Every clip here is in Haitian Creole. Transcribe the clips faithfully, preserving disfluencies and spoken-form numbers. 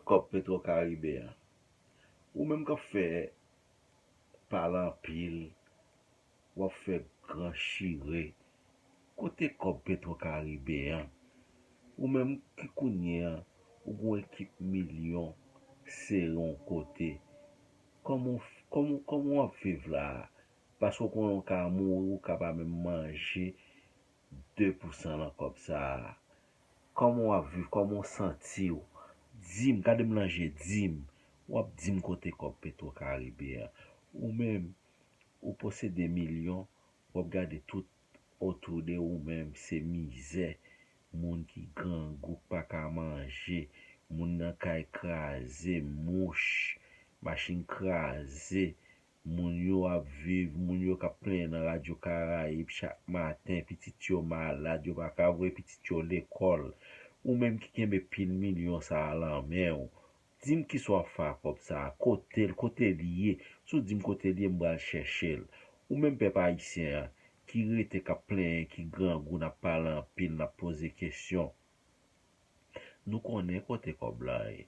kòb Petwokaribe an. Ou menm k ap fè pale anpil, w ap fè gran chire. Kote kòb Petwokaribe an? Ou menm ki kounye an, ou gon ekip milyon sere yon kote. Kòman w f- kòman w- kòman w ap viv la a? Paske w konnen w ka mouri, ou ka pa menm manje de pousan nan kòb sa a. Kòman w ap viv? Kòman w santi w? Di m, gade m nan je, di m. W ap di m kote kòb Petwokaribe an. Ou menm, ou posede milyon, w ap gade tout otou de ou menm, se mizè. Moun ki grangou, k pa ka manje, moun nan kay kraze, mouch, machin kraze, moun yo ap viv, moun yo k ap plenyen nan Radyo Karayib chak maten, pitit yo malad, yo pa ka voye pitit yo lekòl. Ou menm ki kenbe pil milyon sa a lan men w, di m kisa w ap fè ak kòb sa a, kote l, kote l ye. Si w di m kote l ye, m pral chèche l. Ou menm pèp ayisyen an, ki rete k ap plenyen, ki grangou, n ap pale anpil, n ap poze kesyon. Nou konnen kote kòb la ye.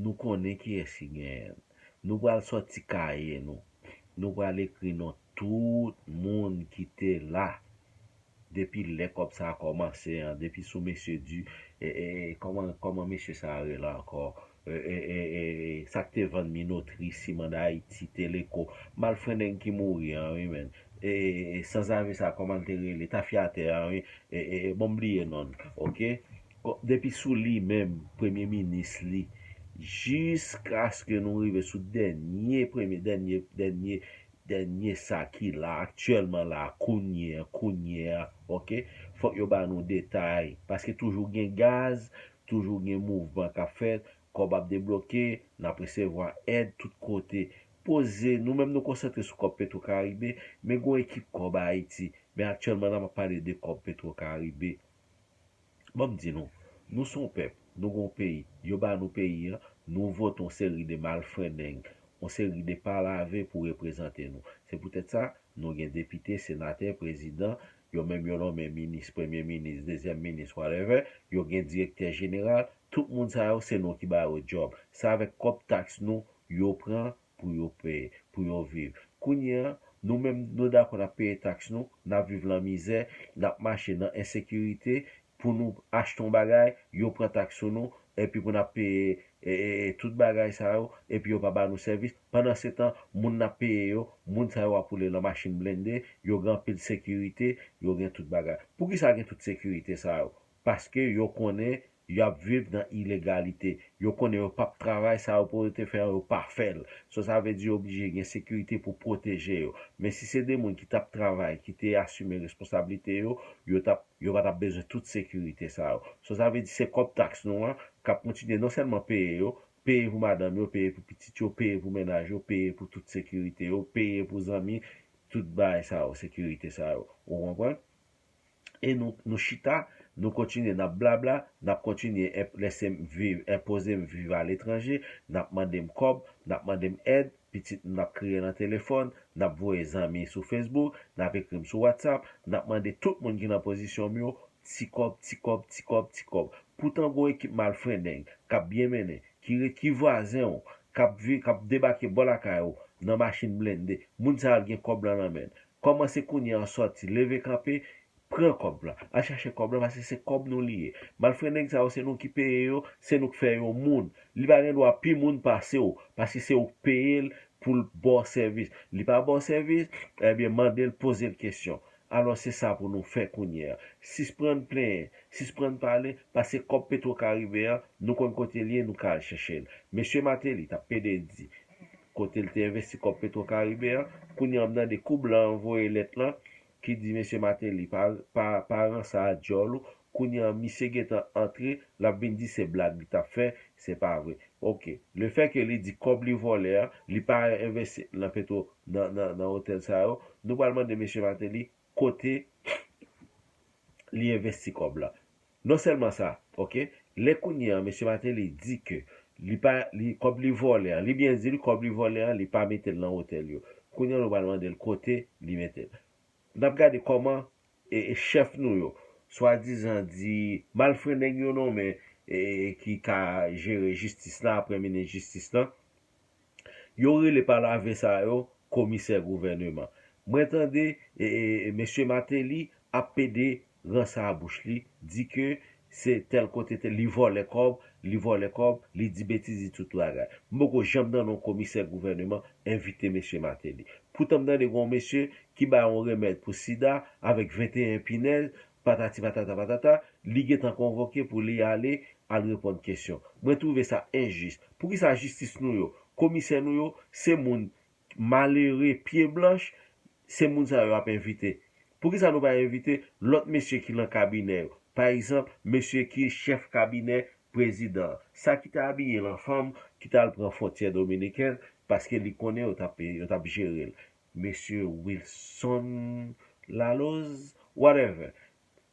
Nou konnen kiyès ki genyen l. Nou pral sòti kaye nou. Nou pral ekri non tout moun ki te la depi lè kòb sa a kòmanse an, depi sou mesye Di, e, e, e, kòman, kòman mesye sa a rele ankò? E, e, e, e, e, sa k te vann Minotri, Siman Dayiti, Teleko, malfrendeng ki mouri an, wi, men. E, e, e, sanzave sa, kòman l te rele? Tafyatè an, wi. E, e, e, bon, m bliye non l, oke? Ko- Depi sou li menm, premye minis li, jiskaske nou rive sou dènye, premye, dènye, dènye, dènye sa ki la aktyèlman la, kounye a, kounye a, oke? Fòk yo ba nou detay, paske toujou gen gaz, toujou gen mouvman k ap fèt, kòb ap debloke, n ap resevwa èd tout kote. Poze, nou menm nou konsantre sou kòb Petwokaribe, men gon ekip kòb Ayiti. Men aktyèlman la, m ap pale de kòb Petwokaribe. Ban m di nou, nou se yon pèp, nou gon peyi, yo ba nou peyi an, nou vote yon seri de malfrendeng, yon seri de palave pou reprezante nou. Se poutèt sa, nou gen depite, senatè, prezidan, yo menm yo nonmen minis, premye minis, dezyèm minis, whatever, yo gen direktè jeneral, tout moun sa yo se nou ki ba yo djòb. Se avèk kòb taks nou yo pran pou yo peye, pou yo viv. Kounye a, nou menm, nou dakò n ap peye taks nou, n ap viv lan mizè, n ap mache nan ensekirite, pou nou achte yon bagay, yo pran taks sou nou, epi pou n ap peye e, e, e, tout bagay sa yo, epi yo pa ba nou sèvis. Pandansetan, moun n ap peye yo, moun sa yo ap woule lan machin blende, yo gen anpil sekirite, yo gen tout bagay. Poukisa gen tout sekirite sa yo? Paske yo konnen y ap viv nan ilegalite. Yo konnen yo p ap travay, sa yo pou yo te fè an, yo pa fè l. So, sa vle di yo oblije gen sekirite pou pwoteje yo. Men si se de moun ki t ap travay, ki te asime responsablite yo, yo t ap, yo pa t ap bezwen tout sekirite sa yo. So, sa vle di se kòb taks nou an k ap kontinye non sèlman peye yo, peye pou madanm yo, peye pou pitit yo, peye pou mennaj yo, peye pou tout sekirite yo, peye pou zanmi, tout bagay sa yo, sekirite sa yo. Ou konprann? E nou, nou chita, nou kontinye, n ap blabla, n ap kontinye enp- lese m viv, enpoze m viv aletranje, n ap mande m kòb, n ap mande m èd, pitit m n ap kriye nan telefòn, n ap voye zanmi sou Facebook, n ap ekri m sou WhatsApp, n ap mande tout moun ki nan pozisyon m yo, ti kòb, ti kòb, ti kòb, ti kòb. Poutan gon ekip malfrendeng k ap byen mennen, ki re- ki vwazen w, k ap vi- k ap debake bò lakay ou nan machin blende, moun sa yo gen kòb lan nan men l. Kòmanse kounye an sòti, leve kanpe, pran kòb la, al chache kòb la, paske se kòb nou li ye. Malfrendeng sa yo, se nou ki peye yo, se nou k fè yo moun. Li pa gen dwa pi moun pase w, paske se ou k peye l pou l ba w sèvis. Li pa ba w sèvis, ebyen, mande l, poze l kesyon. Alò, se sa pou nou fè kounye a. Sisprann plenyen, sisprann pale, paske kòb Petwokaribe an, nou konn kote l ye, nou ka al chèche l. Mesye Martelly t ap pede di kote l te envesti kòb Petwokaribe an, kounye a m tande kou blan an voye lèt lan, ki di mesye Martelly, pa, pa, pa ranse a djòl ou, kounye a misye gentan antre, l ap vin di se blag li t ap fè, se pa vre. Oke, lefètke li di kòb li vòlè a, li pa envesti nan Petwo, nan, nan, nan otèl sa yo, nou pral mande mesye Martelly kote li envesti kòb la. Non sèlman sa, oke, lè kounye a mesye Martelly di ke li pa, li, kòb li vòlè an, li byen di li kòb li vòlè an, li pa mete l nan otèl yo. Kounye a nou pral mande l kote li mete l. N ap gade kòman e, e chèf nou yo, swadizan di malfrendeng yo nonmen e, ki ka jere jistis la, premye minis jistis la. Yo rele pa lave sa yo komisè gouvèneman. Mwen tande e, e, e, mesye Martelly ap pede ranse a bouch li, di ke se tèl kote tèl, li vòlè kòb, li vòlè kòb, li di betiz, li tout bagay. M poko janm tande yon komisè gouvèneman envite mesye Martelly. Poutan m tande gen yon mesye ki bay yon remèd pou sida avèk venteyen pinèz, patati patata patata, li gentan konvoke pou li ale al reponn kesyon. Mwen twouve sa enjis. Poukisa jistis nou yo, komisè nou yo, se moun malere, pye blanch, se moun sa yo ap envite? Poukisa nou pa envite lòt mesye ki nan kabinè yo? Pa egzanp, mesye ki chèf kabinè prezidan an. Sa ki te abiye l an fanm, ki t al pran fwontyè dominikèn, paske li konnen yo t ap, yo t ap jere l. Mesye Wilson Laloz, whatever.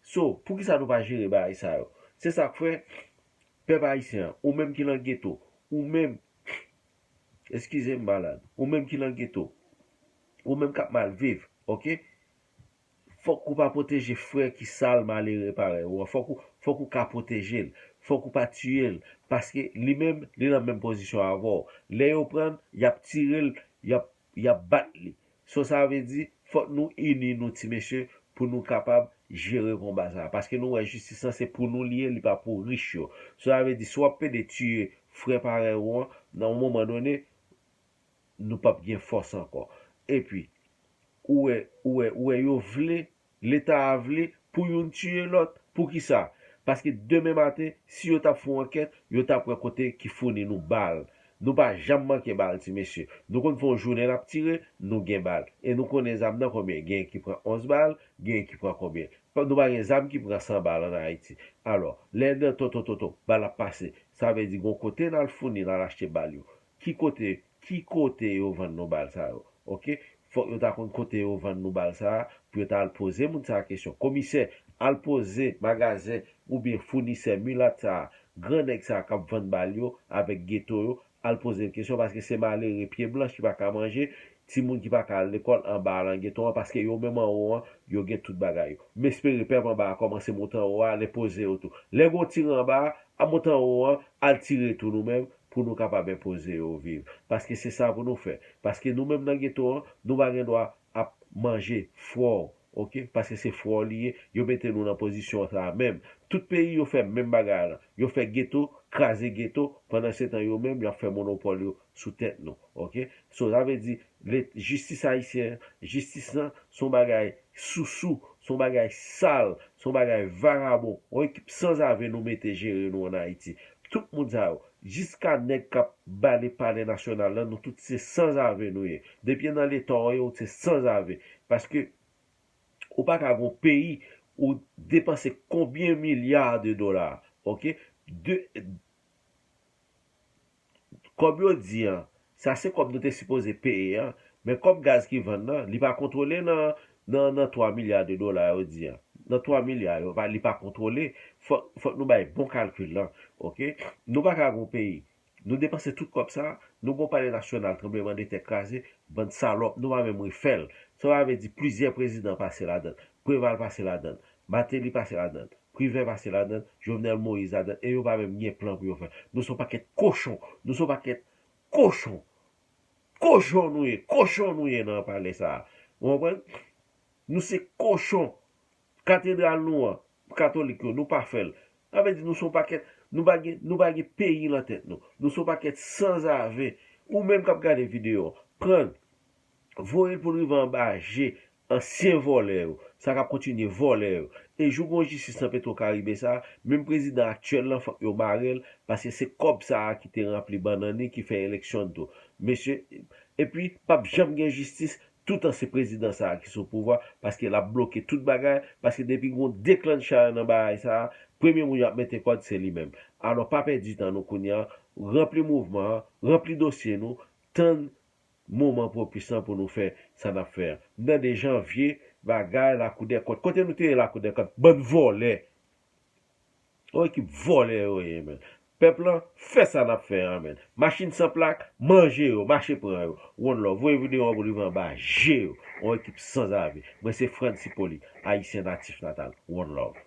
So, poukisa nou pa jere bagay sa yo? Se sa k fè, pèp ayisyen an, ou menm ki nan geto, ou menm, eskize m malad, ou menm ki nan geto, ou menm k ap mal viv, oke? Fòk ou pa pwoteje frè ki sal, malere parèy ou an. Fòk ou, fòk ou ka pwoteje l. Fòk ou pa tiye l. Paske li menm, li nan menm pozisyon avè w. Lè yo pran l, y ap tire l, y ap, y ap bat li. So, sa vle di, fòk nou ini nou, ti mesye, pou nou kapab jere konba sa a. Paske nou wè jistis lan se pou nou li ye, li pa pou rich yo. So, sa vle di, si w ap pede tiye frè parèy ou an, nan yon moman done, nou p ap gen fòs ankò. Epi, ou wè, ou wè, ou wè yo vle, Leta a vle pou youn tiye lòt. Poukisa? Paske demen maten, si yo t ap fè yon ankèt, yo t ap wè kote ki founi nou bal. Nou pa janm manke bal, ti mesye. Nou konn fè yon jounen n ap tire, nou gen bal. E nou konnen zam nan konbyen. Gen ki pran onz bal, gen ki pran konbyen. Pa, nou pa gen zam ki pran san bal ann Ayiti. Alò, lè nan toto toto, bal ap pase. Sa vle di gon kote n al founi, n al achte bal yo. Ki kote, ki kote yo vann nou bal sa yo? Oke? Fòk yo ta konn kote yo vann nou bal sa a, pou yo ta al poze moun sa a kesyon. Komisè, al poze magazen oubyen founisè milat sa a, gran nèg sa a k ap vann bal yo avèk geto yo, al poze l kesyon, paske se malere pye blanch ki pa ka manje, timoun ki pa ka al lekòl anba a nan geto an, paske yo menm anwo an, yo gen tout bagay yo. M espere pèp anba a kòmanse monte anwo a, ale poze yo tou. Lè gon tire anba a, ap monte anwo an, al tire tou nou menm, pou nou kapab enpoze yo viv. Paske se sa pou nou fè. Paske nou menm nan geto an, nou pa gen dwa ap manje frè w, oke? Paske se frè w li ye, yo mete nou nan pozisyon sa a menm. Tout peyi yo fè menm bagay la. Yo fè geto, kraze geto, pandan se tan yo menm, y ap fè monopòl yo sou tèt nou, oke? So, sa vle di, le-, jistis ayisyen an, jistis lan, se yon bagay sousou, se yon bagay sal, se yon bagay vagabon, yon ekip sanzave nou mete jere nou ann Ayiti. Tout moun sa yo, jiska nèg k ap bale palè nasyonal lan, nou tout se sanzave nou ye. Depi nan leta w ye, ou se sanzave. Paske ou pa ka gon peyi ou depanse konbyen milya de dola, oke? De, kòb yo di an, sa se kòb nou te sipoze peye an, men kòb gaz ki vann nan, li pa kontwole nan, nan, nan twa milya de dola yo di an. Nan twa milya yo, pa, li pa kontwole. Fòk, fòk nou bay bon kalkil lan, oke? Nou pa ka gon peyi. Nou depanse tout kòb sa, nou gon palè nasyonal, tranblemanntè kraze, bann salòp, nou pa menm refè l. Sa vle di plizyè prezidan pase ladan l, Preval pase ladan l, Martelly pase ladan l, Privè pase ladan l, Jovenel Moïse ladan l, e yo pa menm gen plan pou yo fè. Nou se yon pakèt kochon, nou se yon pakèt kochon. Kochon nou ye, kochon nou ye nan palè sa a. Ou konprann? Nou se kochon. Katedral nou an, katolik yo, nou pa fè l. Sa vle di nou se yon pakèt, nou pa gen, nou pa gen peyi nan tèt nou. Nou se yon pakèt sanzave. Ou menm k ap gade videyo an, pran l, voye l pou l rive anba je ansyen vòlè yo, sa k ap kontinye vòlè yo. E jou gon jistis nan Petro Caribe sa a, menm prezidan aktyèl lan, fòk yo mare l, paske se kòb sa a ki te ranpli bannann li, ki fè eleksyon l tou. Mesye, epi, p ap janm gen jistis, toutan se prezidan sa a ki sou pouvwa, paske l ap bloke tout bagay, paske depi gon deklannchè nan bagay sa a, premye moun y ap mete kòd se li menm. Alò, pa pèdi tan nou kounye a, ranpli mouvman an, ranpli dosye nou, tann moman pwopis lan pou nou fè sa n ap fè a. M tande janvye, bagay, lakoudèkont. Kote nou te ye lakoudèkont? Bann vòlè. Yon ekip vòlè yo ye, men. Pèp lan, fè sa n ap fè an, men. Machin san plak, manje yo, mache pran yo. One love. Voye videyo an pou li rive anba je yo. Yon ekip sanzave. Mwen se Frantz Hyppolite, ayisyen natif natal. One love.